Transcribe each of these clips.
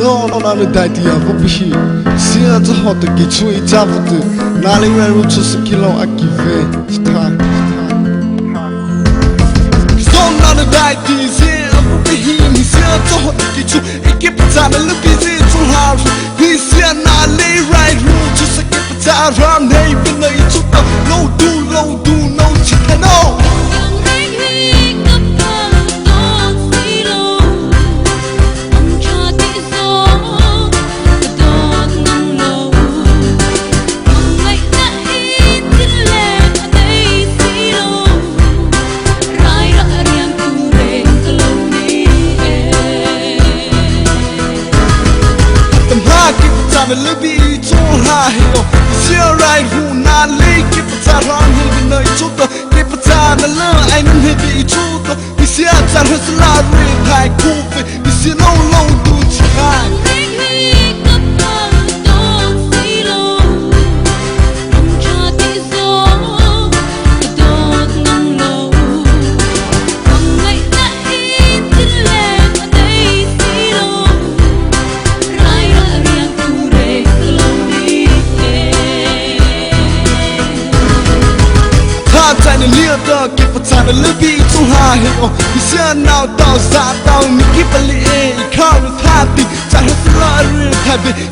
zo na dai ti ya vo pi si ya zo ho te ki chu i cha vo te na le ra ru chu su ki lo a ki ve ta zo na na dai ti si a vo pi hi ni si ya zo ho te ki chu i ki pa cha na lu pi si chu ha ru ni si ya na le ra ru chu su ki pa cha ra nei bi na i chu ta lo du lo du no chi ta no.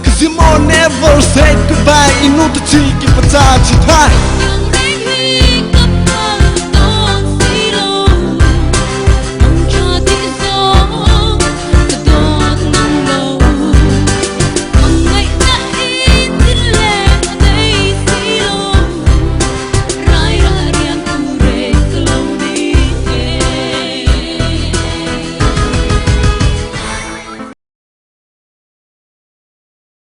Cause you more never say goodbye. Inu te chi ki pa cha chi thai.